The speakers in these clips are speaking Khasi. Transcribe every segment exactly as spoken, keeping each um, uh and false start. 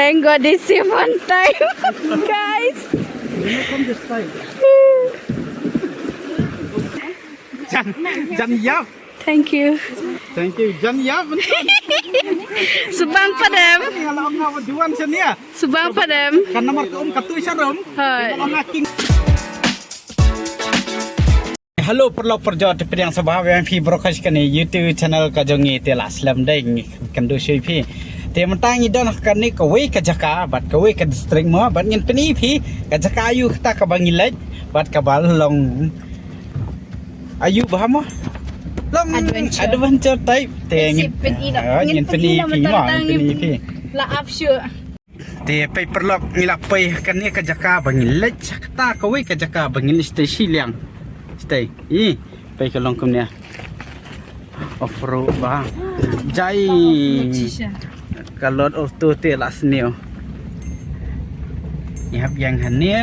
Thank God it's safe on time, guys. Jan, jan yap. Thank you. Thank you. Jan yap. Subang padem. Ni ala ong na juan senia. Subang padem. Kan nomor ka um katu sharom. Hai. Ong na king. Hello paralok parajor, te pdiang sngewbha ïa phi baroh kane ka YouTube channel ka jong ngi. Te la slem dei ngi kynduh shuh ïa phi. Te mynta ngi don ha kane kawei ka jaka bad kawei ka district mo, bad ngin pyni ïa phi ka jaka aïu kata kaba ngi leit bad kaba long aïu bha mo. Long adventure, adventure type. Te ngin pyni, ah, ngin pyni ïa phi mo, ngin pyni ïa phi. La ap shuh. Te pei paralok, ngi la pei ha kane ka jaka ba ngi leit sha kata kawei ka jaka ba ngi leit shatei shiliang. Shatei. Ih, pei ka long kumne. Off road ba. Jai. Ka lot auto te la sniew. Ngi hap ïeng hangne.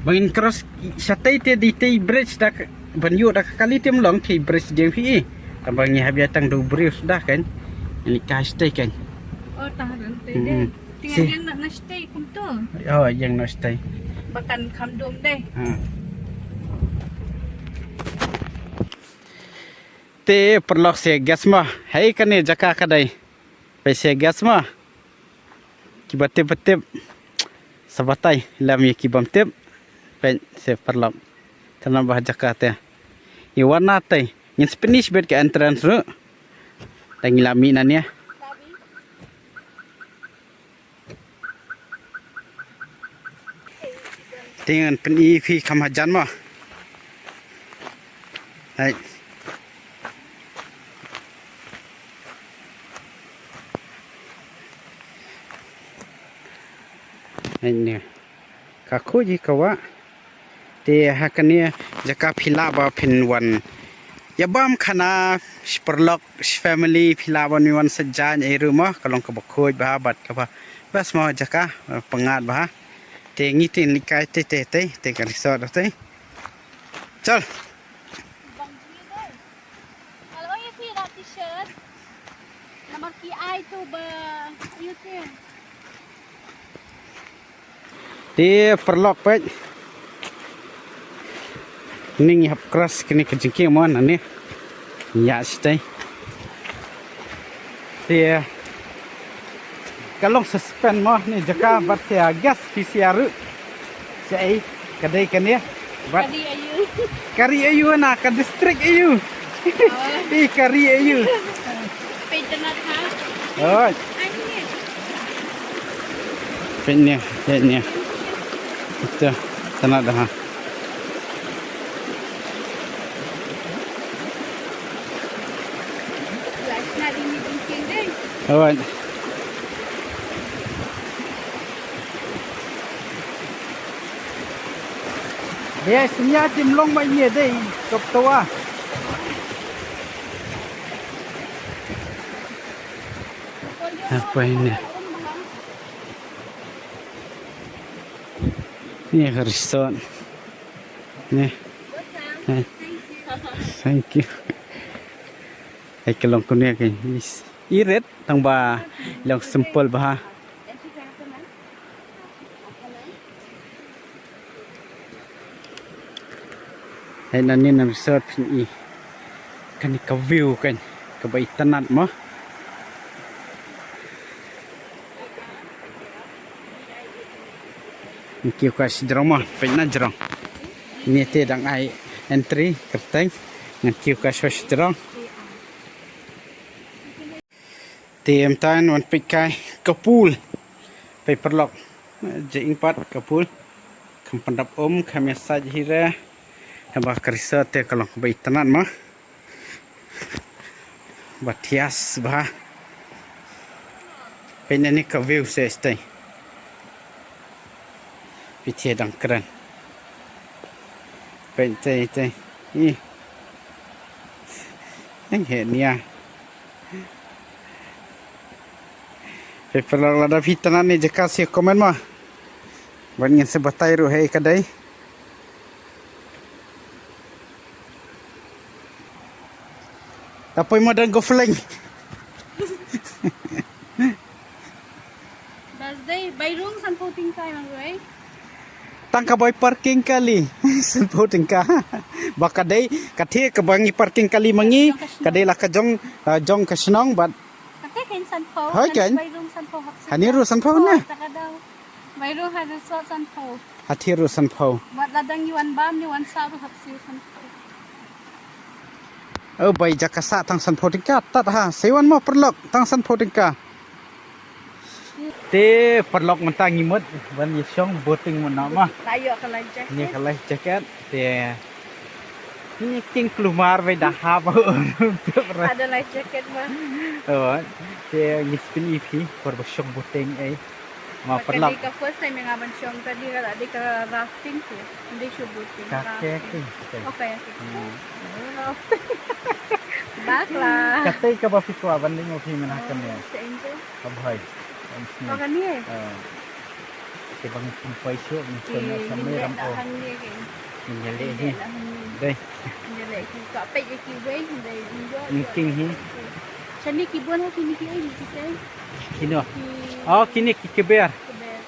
Ba ngin cross shatei te dei tei bridge da ka, ban ïoh da ka kali te ym long tei bridge dieng phi. Tang ba ngi hap ïa tang du briew suda kan. Ini ka shatei kan. Oh, tang ren te dei. Te nga ïeng noh na shatei kumto. Oh, ïeng noh shatei. Ba kan kham dum dei. Ha. Te paralok, sa gas ma. Hei kane jaka ka dei. Pei sa gas ma. Kiba tip ba tip. Sa batai lem ïa ki bym tip. Peit sa paralok. Tang ba jaka te. Ïa wan na tei. Ngin sa pyni shibit ka entrance ruh. Tang ngi la mih na nia. Te ngan pyni ïa phi kham hajan mo. Hai. Hai ne. Ka khuid hi ka wah. Te ha kane jaka phi lah ba phin wan ïa bam khana shi paralok shi family, phi lah ban wan sa jan ei ruh mo, ka long kaba khuid bha bad kaba best mo jaka, pyngngad bha. Te ngi te ngi kai te te te te ka resort te. Chal. Bang jingïadei. Kalau ïa phi da t-shirt. Namar ki ai tu ba ïa phi. Te paralok peit. Ni ngi hap cross kane ka jingkieng mo nangne. Ïa shatei. Te ka long suspend mo ne jaka bad sia gas phi sia ruh. Shaei ka dei kane bad ka ri aïu? Ka ri aïu na ka district aïu? Oh. Ih, ka ri aïu? Peit tang ha. Oh. Peit ne, peit ne. Ito, tang ha. Alright. Dei, sñiaw tim long ba ine dei, kop tawa. Apa ini? Ini ka resort. Ni. Eh. Thank you. Ai ka long kane ka is. Irit tang ba long simple bha. Hai nani na resort phin i. Kane ka view kan kaba itynnad mo. Ngan kiew ka sha jrong mo, peit na jrong. Ni te dang ai entry kyrteng. Ngan kiew ka sha jrong. Te mynta wan peit kai ka pool. Peit paralok. Jingpat ka pool. Kham pyndap um, kham ïa sait hi re. Haba ka resort te ka long kaba itynnad mo. Ba thiah bha. Peit na ni ka view seh shatei. Peit te dang kren. Peit te te. Ih. Nang he nia. Peit paralok lada phi tynnad ne jaka seh comment mo. Ban ngin sa batai ruh hei ka dei. Tapoi mo dang go flying. Bai rung sanphew tyngka ïa ngi. Tang ka bai parking kali. Sanphew tyngka. Ba ka dei, ka thie kaba ngi parking kali ma ngi, ka dei la ka jong, ah, jong ka shnong bad. Ka thie kan sanphew. Hoi kan. Bai rung sanphew hap. Hani ruh sanphew na. Oh, ta ka dau. Bai rung ha resort sanphew. Ha thie ruh sanphew. Bad lada ngi wan bam ngi wan sah ruh hap siew sanphew. Oh, bai jaka sah tang sanphew tyngka, tat ha. Sa wan mo paralok tang sanphew tyngka. Te paralok mynta ngi mut ban ïa shong boating mynno ma. La ïoh ka life jacket. Ïa ka life jacket. Te ngi king kulmar bai da ha ba. Ada life jacket ma. Oh, te ngi spin ip hi por ba shong boating ai. Ma paralok. Ka dei ka first time nga ban shong, ka dei ka, dei ka rafting te. Dei shu boating. Ka rafting. Kayaking. Oh, kayaking. Hmm. Bakla. Kata ka ba phi kwah ban dei mo phi mynta kane. Oh, thank you. Ka bhai. Ka bhai. Oh, kane. Ah. Te bang phi poi shu, phi poi shu. Ïa leh hi. Dei. Ïa leh hi ka peit ïa kiwei, dei. King hi. Shane ki bun ha kine ki ei ki te. Kino. Oh, kine ki kber. Kber.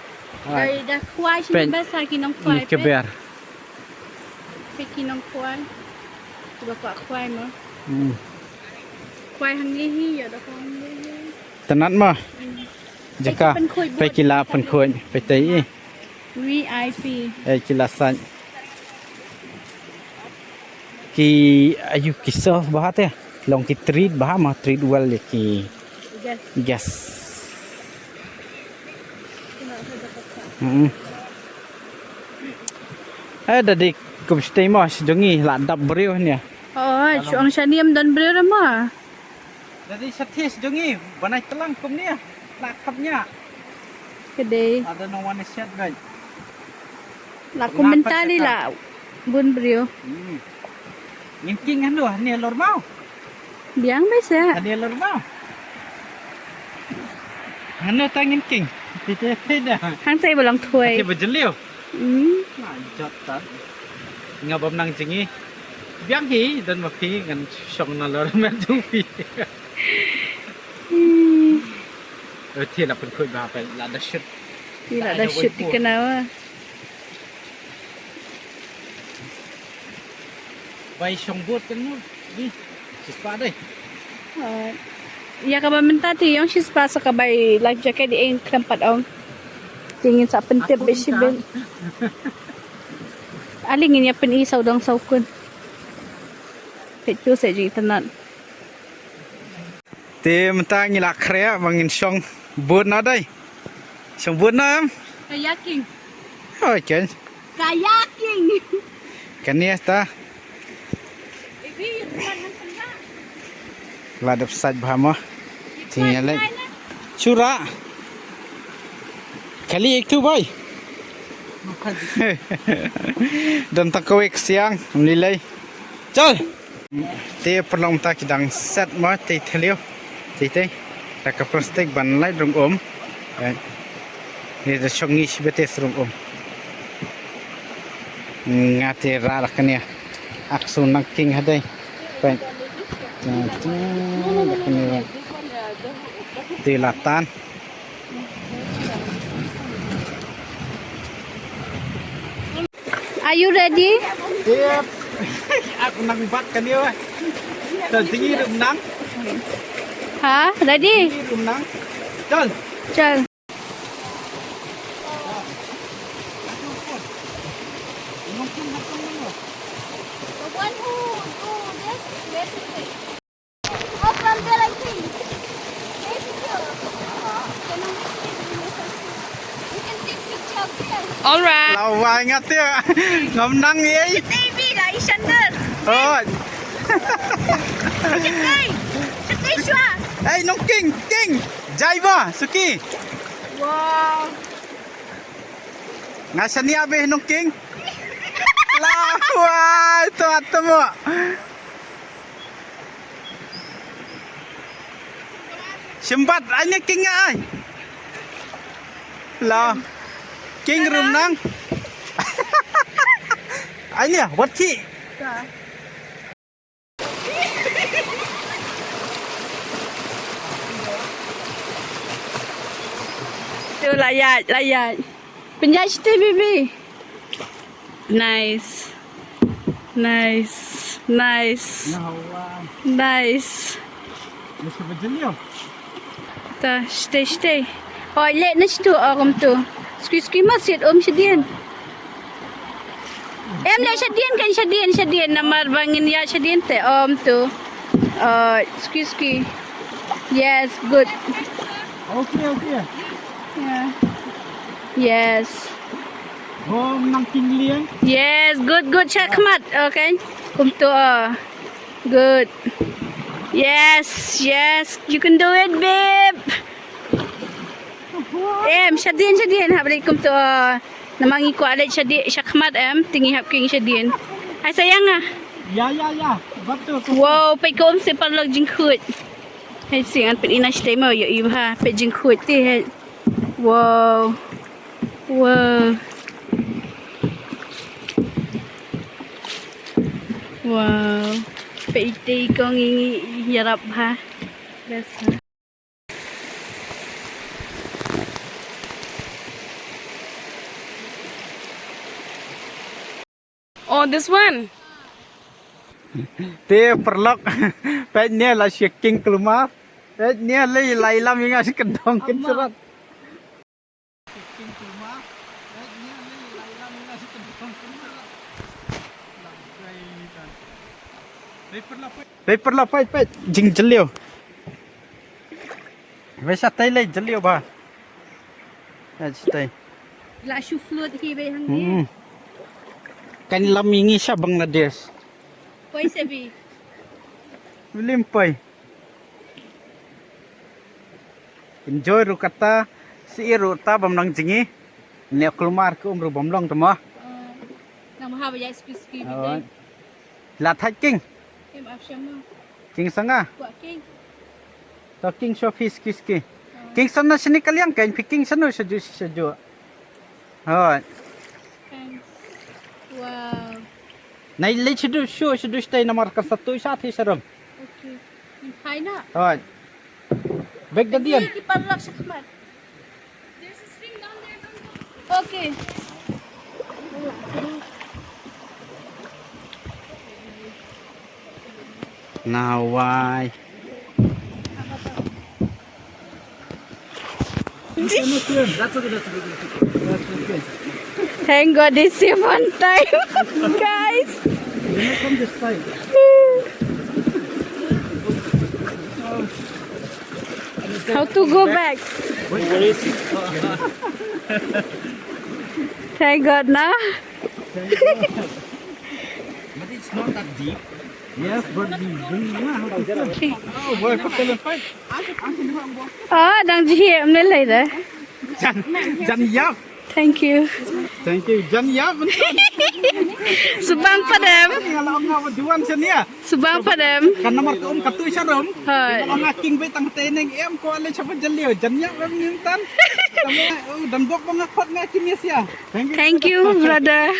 Ah. Dei da khwai shane basa ki nongkhwai. Ki kber. Peit ki nongkhwai. Kiba kwah khwai mo. Hmm. Khwai hangne hi, ïa da khwai hangne hi. Tynnat mo. Hmm. Jaka, peit ki pynkhuid bun. Peit ki la pynkhuid, peit te i. V I P. Eh, ki la sait. Ki, ayu ki serve bha te. Long ki treat bha mo, treat well ïa ki guest. Guest. Hmm. Eh, da dei kum shatei mo, sha jong ngi la dap briew ne. Oh, shu ong shane ym don briew re mo. Da dei shatei sha jong ngi, ban ai tlang kumne. La khap nia. Ka dei. Ada nongwan shet bai. La kum mynta dei la bun briew. Hmm. Ngin king hano, hane lor mo. Biang bai sa. Hane lor mo. Hano ta ngin king. Te te te da. Hangtai ba long thwei. Te ba jylliew. Hmm. Na jot ta. Nga bym nang jngi. Biang hi, don ma phi ngan shong na lor met jong phi. Hmm. Eh, te la pynkhuid bha phi, la da shut. Te la da shut ti kanawa. Bai shong boat kan mo. Ni, shispah dei. Ah, ïa kaba mynta te ïong shispah sa ka bai life jacket, ïeng khlem pat ong. Te ngin sa pyntip bad shibit. Ale ngin ïa pyni saw dong saw kun. Peit tu sa jingtynnat. Te mynta ngi la khreh ba ngin shong boat noh dei. Shong boat noh em? Kayaking. Oi ken. Kayaking. Kane ta. La dep sait bha mo. Te ngi leit. Shura. Kali ek tu bai. Don tang kawei ka siang, ym lei lei. Chal. Te paralok mynta ki dang set mo, te thliew. Te te. Da ka plastik ban lait rung um. Eh. Ni da shong ngi shi bete rung um. Nga te ra ra kane. Ak su nang king ha dei. Peit. Te la tan. Are you ready? Yep. Ak nang bat kane wa. Chal, jngi ruh nang. Ha, ready? Jngi ruh nang. Chal. Chal. The one who do this, where is it? Oh, from there, I think. There is picture. You can take picture up there. All right. Law wai nga te. Ngam nang ei. Baby, guys, shandar. Oh. Shitei. Shitei shwa. Hey, nong king, king. Jai ba, suki. Wow. Nga shania be nong king. Law wai to atomo. Shimbat, ai ne king ai. La. King rum nang. Ai ne, wat ki. Tu la ïaid, la ïaid. Pynïaid shatei, baby. Nice. Nice. Nice. Nawa. Nice. Ïa sha bajel ïa. Ta, shatei, shatei. Hoi, leh na shatu, oh, kumtu. Skwi, skwi ma siat, um, shadien. Em, leh shadien kan, shadien, shadien. Namar ba ngin ïaid shadien te, um, tu. Oh, skwi, skwi. Yes, good. Okay, okay. Yeah. Yes. Hom nang king liang. Yes, good, good. Sha khmat. Okay. Kumtu, oh. Good. Yes, yes. You can do it, babe. Em, shadien, shadien. Hap leit kumtu, oh. Namar ngi kwah leit shadien, sha khmat, em. Te ngi hap king shadien. Ai sayang ah. Ya, ya, ya. Betul. Wow, peit ka um, sa paralok, jingkhuid. Hei, sing an peit ina shatei mo, ïohi bha. Peit jingkhuid te, hei. Wow. Wow. Wow. Peit ïa i kong, i ïarap bha. Best bha. Oh, this one. Te paralok. Peit ne la sha king kulmar. Peit ne la, la ïalam ïa nga sha kyndong kin syrot. Peit paralok, peit, peit jingjylliew. Peit shatei lei jylliew bha. Peit shatei. La shu float hi bei hangne. Hmm. Kan lam ïa ngi sha Bangladesh. Poi sebi. Ym lym poi. Enjoy ruh kata, sih ruh ta bym long jngi. Ne kulmar ka um ruh bym long ta mo. Oh. Nang maha ba ïa skwi skwi bideng. La thait king. Em ap shama. King sanga. Kwah king. To king sho phi skwi skwi. Oh. King sana shini ka liang kan phi king sanu shaju shaju. Hoi. Thanks. Wow. Nai leit shaduh shuh, shaduh shatei namar kan sa tuh sha thei sharum. Okay. Hai na. Hoi. Bek da dien. Ki paralok sha khmat. There's a swing down there, don't go. Okay. Nawai. Thank God it's safe on time, guys. How to go back? Thank God, na? But it's not that deep. Yes, but we bring, yeah, how to swim. Oh, boy, put the fight. Ah, dang jih em ne lai da. Jan, jan ïap. Thank you. Thank you. Jan ïap mynta. Subang padem. Nga la ong nga ba duwan sha nia. Subang padem. Kan namar ka um ka tu sharum. Hoi. Nga la ong nga king beit tang te neng em ko ale chapa jylliew. Jan ïap em ni mynta. Tama, oh, dan bok ba nga khot nga king ïa sia. Thank you. Thank you, brother,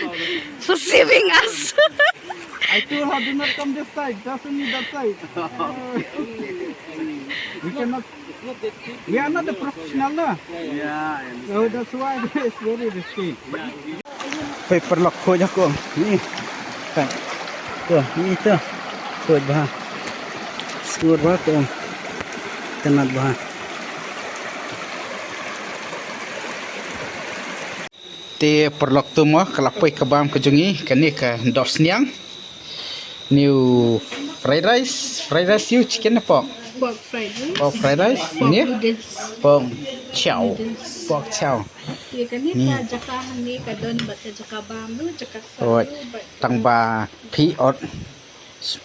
for saving us. I told her, "Do not come this side, just only that side." We cannot, we are not a professional, no? Yeah, I understand. So that's why it's very risky. Peit paralok, khuid ha ka um. Ni. Peit. To, ni to. Khuid bha. Sngur bha ka um. Itynnad bha. Te paralok, to mo ka la poi ka bam ka jong ngi, kane ka dohsniang. New fried rice, fried rice, you chicken ne pork? Pork fried rice. Pork fried rice, pork noodles. Pork chow. Noodles. Pork chow. Ye kane ka jaka hangne ka don bad ka jaka bam ruh, jaka sah ruh, bad tang ba phi ot,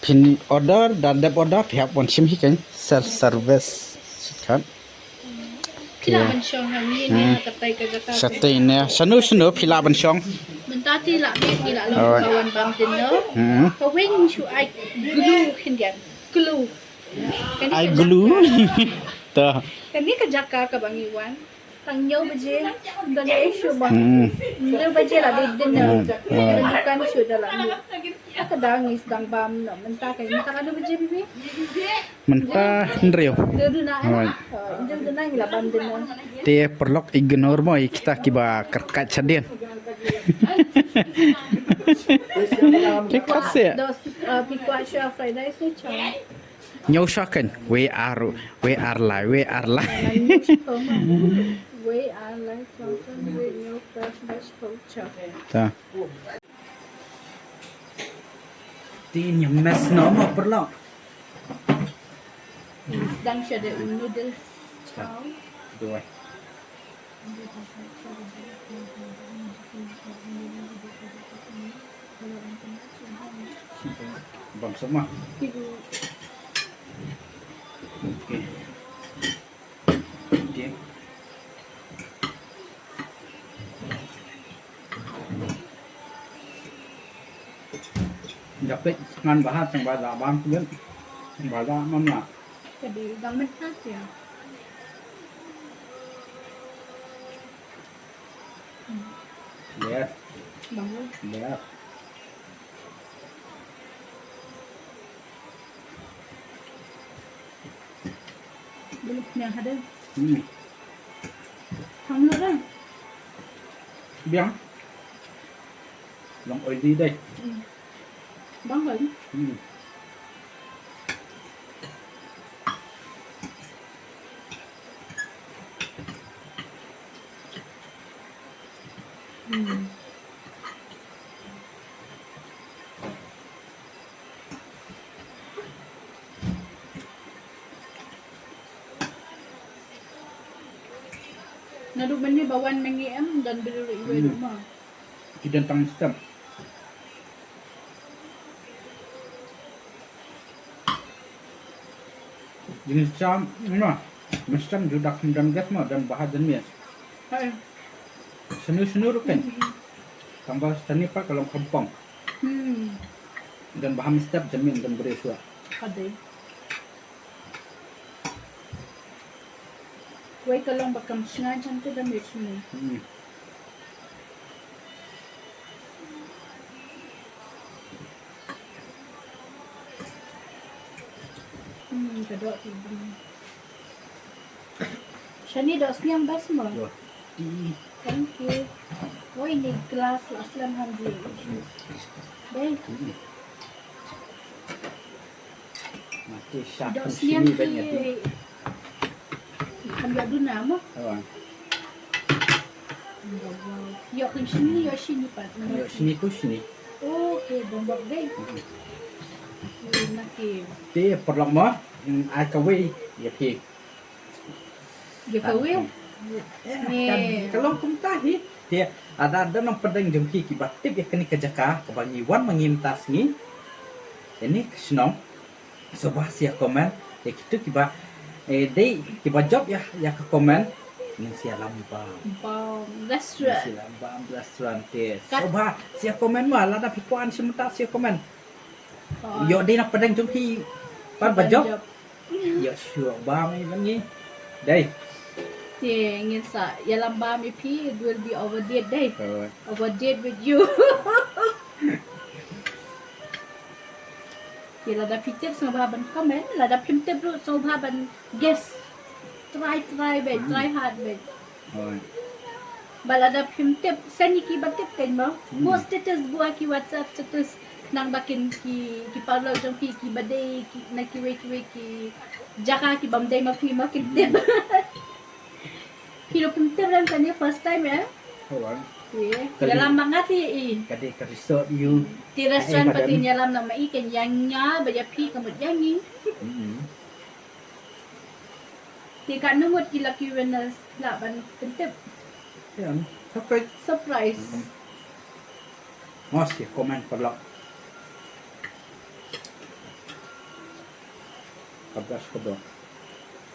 phin order, da dep order, phi hap wan shim hi kan, self service. Sikat. Phi lah ban shong ha ngi ne ha katai ka jaka. Shatei ne. Shano shano phi lah ban shong. Mynta te lah bit ngi lah long ka wan bam dinner. Ka weng shu ai glue khyndiat. Glue. Ai glue. To. Kane ka jaka kaba ngi wan. Tang hynñiew baje. Don ai shu bam. Hynñiew baje lah bit dinner. Ka dukan shu da lah bit. Ka dang ngi sdang bam noh mynta ka, mynta ka dang jim bi. Mynta hynriew. Duna duna. Alright. Duna duna ngi la bam duna. Te paralok ignore mo ïa kita kiba kyrkhat shadien. Te ka se. Dos, uh, phi kwah shuwa fried rice ne chow? Ñiew shuwa kan. We are, we are live, we are live. We are live from somewhere new fresh vegetable chow. Ta. Tin yang mes no mo paralok. Sdang sha de u noodles chow. Dua. Bam semua. Okay. Okay. Japit ngan bahat sang bada bang kulit. Sang bada mam lah. Jadi dang mentat ya. Yes. Bangun. Yes. Belum punya ada. Hmm. Kamu ada? Biang. Long oily deh. Hmm. Bang kan? Hmm. Hmm. Naduh mynne ba wan ma ngi em don briew ruh iwei ruh ma. Ki don tang step. Jingshisha ma, mynstep ju da kham don gas ma, don bha don miet. Hai. Shano shano ruh kan. Tang ba shane pat ka long khampong. Hmm. Don bha mynstep, jamin don briew shuwa. Ka dei. Wei ka long ba kam shngaiñ shane te da miet shane. Hmm. Hmm, ka doh ti bun. Shane doh sniang bas mo. Yo. Thank you. Wei ni glass la slem hangne. Dei. Hmm. Mati syak. Doh sniang ki. Kan ïa duna mo. Awan. Ïoh kan shini, ïoh shini pat. Ïoh shini ku shini. Okay, bombok dei. Mati. Te paralok mo, ai kawei ïa phi. Giveaway. Kan ka long kumta hi. Te lada don nongpdeng jong phi kiba tip ïa kane ka jaka kaba ngi wan ma ngi mynta sngi. Ïa kane ka shnong. Sngewbha sa comment ïa kito kiba, eh, dei kiba jop ïa, ïa ka comment. Ngin sa ïalam bam. Bam restaurant. Ngin sa ïalam bam restaurant te. Sngewbha sa comment ma lada phi kwah sha mynta sa comment. Ïoh dei nongpdeng jong phi pat ba jop. Ïoh shuh bam ïa ngi. Dei. Te ngin sa ïalam bam ïa phi, it will be our date dei. Our date with you. Te lada phi tip sngewbha ban comment, lada phim tip ruh sngewbha ban guess. Try, try beit, try hard beit. Ba lada phim tip, send ïa kiba tip kein mo. Post status, buh ha ki WhatsApp status. Nang ba kin ki, ki paralok jong phi kiba dei, ki, na kiwei kiwei ki jaka kibym dei ma phi mo kin tip. Phi ruh phim tip, ram kane first time eh. Ïalam ma nga te i. Ka dei ka resort view. Te restaurant pat te ïalam na ma i, kan ïa nga ba ïa phi ka mut ïa ngi. Te katno ngut ki lucky winners lah ban pyntip. Surprise. Surprise. Mos ïa comment paralok. Ka best ka best.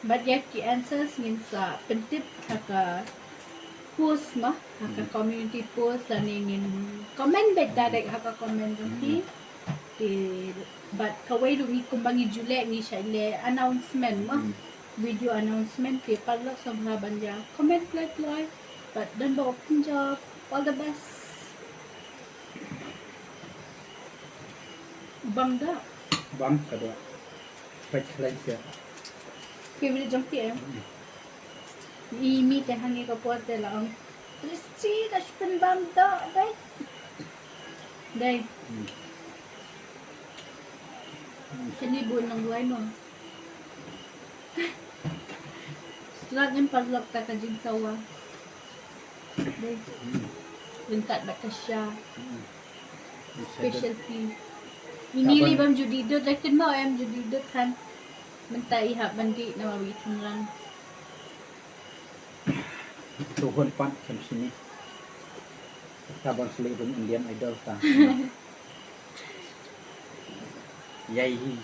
Bad ïa ki answers ngin sa pyntip ha ka post ma, ha ka community post lane ngin comment beit direct ha ka comment jong ki. Te bad kawei ruh ngi kumba ngi ju leh ngi shait leh announcement ma. Video announcement te paralok sngewbha ban ïa comment kloi kloi. Bad don ba u pynjop. All the best. Bam da. Bam ka da. Peit khlaiñ sia. Favorite jong phi em? I mi te hangne ka por te la ong, Christy, da shu pynbam da dei. Dei. Hmm. Shini bun nongwai mo. Slat ngam paralok ta ka jingsawa. Dei. Hmm. Ryngkat bad ka sha. Hmm. Specialty. Ini li bam judi dud, la kynmaw em judi dud kan. Mynta i hap ban dih namar ba i tynrang. To hun pat kam sini. Ta ban sli rung Indian Idol ta. Yai hi.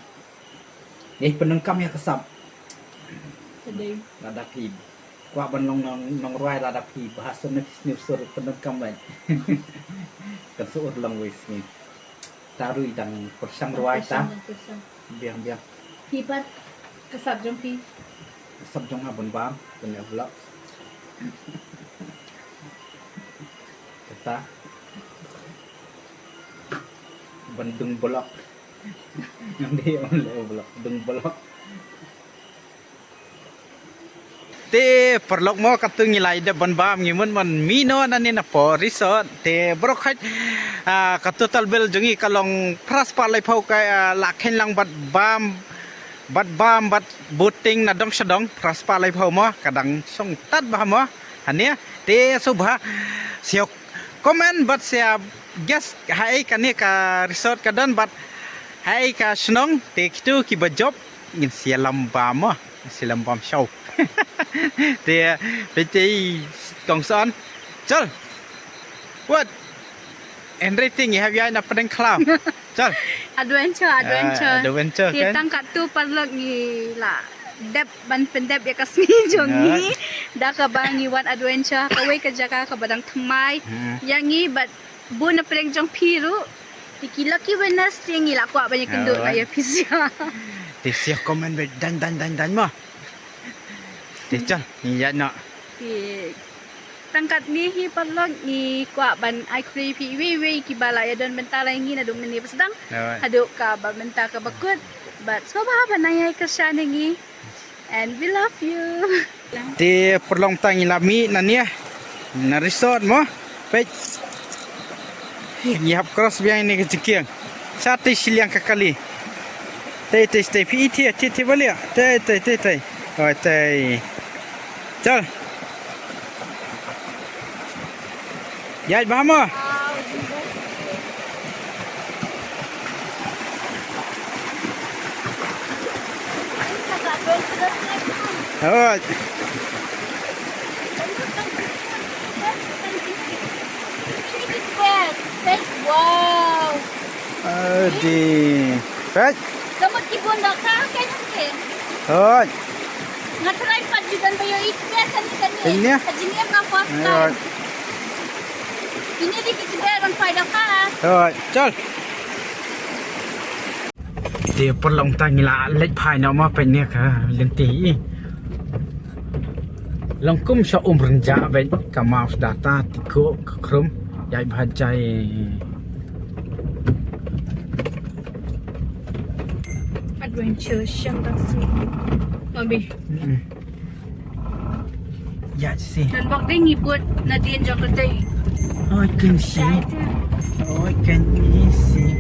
Ngi pyndonkam ïa ka sap. Ka dei. Lada phi kwah ban long nong, nongrwai lada phi bha shuh na phi sniew sur pyndonkam bad. Kan shu urlong wei sngi. Ta ruh i dang pyrshang rwai ta. Pyrshang, pyrshang. Biang, biang. Phi pat ka sap jong phi. Ka sap jong nga ban bam, ban ïa vlog. Kata. Ban dung blok. Ngan dei on le blok, dung blok. Te paralok mo, katto ngi la ïa dep ban bam, ngi mut ban mih noh nangne na pdeng resort. Te baroh khoit, ah, ka total bill jong ngi ka long phra spah laiphew ka, ah, la kheiñ lang bad bam, bad bam bad boating na dong sha dong, phra spah laiphew mo, ka dang shong tad bha mo. Hangne te sngewbha sngewbha comment bad sngewbha guess haei kane ka resort ka don bad haei ka shnong, te kito kiba jop ngin sa ïalam bam mo, ngin sa ïalam bam shaw. Te peit te i kongsan. Chal. Wat. Everything you have ïa na pdeng khlaw. Chal. Adventure, adventure. Ah, adventure, te kan? Tang katto paralok ngi la dep ban pyndep ïa ka sngi jong ngi. Da kaba ngi wan adventure kawei ka jaka kaba dang thymmai. Hmm. Ïa ngi bad bun na pdeng jong phi ruh. Te ki lucky winners te ngi la kwah ban ïakynduh na ïa phi sha. Te sngewbha comment bad dan dan dan dan mo. Te chal ngi ïa na. Te tang katne hi paralok ngi kwah ban ai khublei phi iwei iwei kiba la ïa don bynta lai ngi naduh mynne ba sdang. Haduh kaba mynta kaba kut. Bad sngewbha ban nang ïa kyrshan ïa ngi. And we love you. Te paralok, mynta ngi la mih nangne na resort mo. Peit. Ngi hap cross biang ïa kane ka jingkieng. Shatei shiliang ka kali. Tei tei tei phi, tei tei tei baliah. Tei tei tei tei. Oh, tei. Chal. Ïaid bha mo. Hooid. Wow. Adi. Peit. Ka mut ki bun dohkha, ka jong ki. Hooid. Nga try pat ju don ba ïohi kane, kane. Kane? Ka jingim nga first time. Hooid. Kine dei ki kber ban phai dohkha. Hooid. Chal. Te paralok, mynta ngi la leit phai noh ma, peit ne ka lynti. Long kum sha Umrynjah bad ka Mawsdata, Tkhuh, Khrum, ïaid bha jai. Adventure shem dang sni. Abi. Mm. Ïaid si. Kan bok dei ngi bud nadien jong ka dei. Oh, I can see. Shai te. Oh, I can see.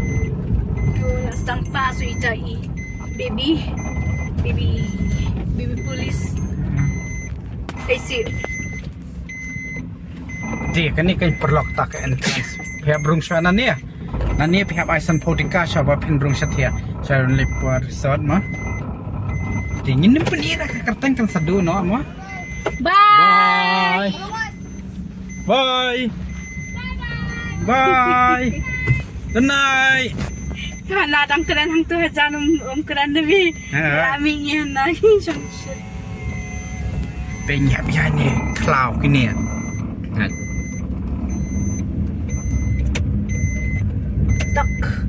Ko la sdang pass ïa ita i. Baby. Baby. Baby police. Hmm. Ei si. Te kane ka paralok ta ka entrance. Phi hap rung sha nangne. Nangne phi hap ai sanphew tyngka sha ba phin rung sha thiah. Sha Lipwa Resort ma. Te ngin nym pynïra ka kyrteng kan sa duh noh ma. Bye. Bye. Bye. Bye. Good night. Ka la dang kren hangtu hajan um, um kren da bi. Ha. La mi ngi hana ngi shong shit. Pynïap ïa ne khlaw kine. Ha. Tok.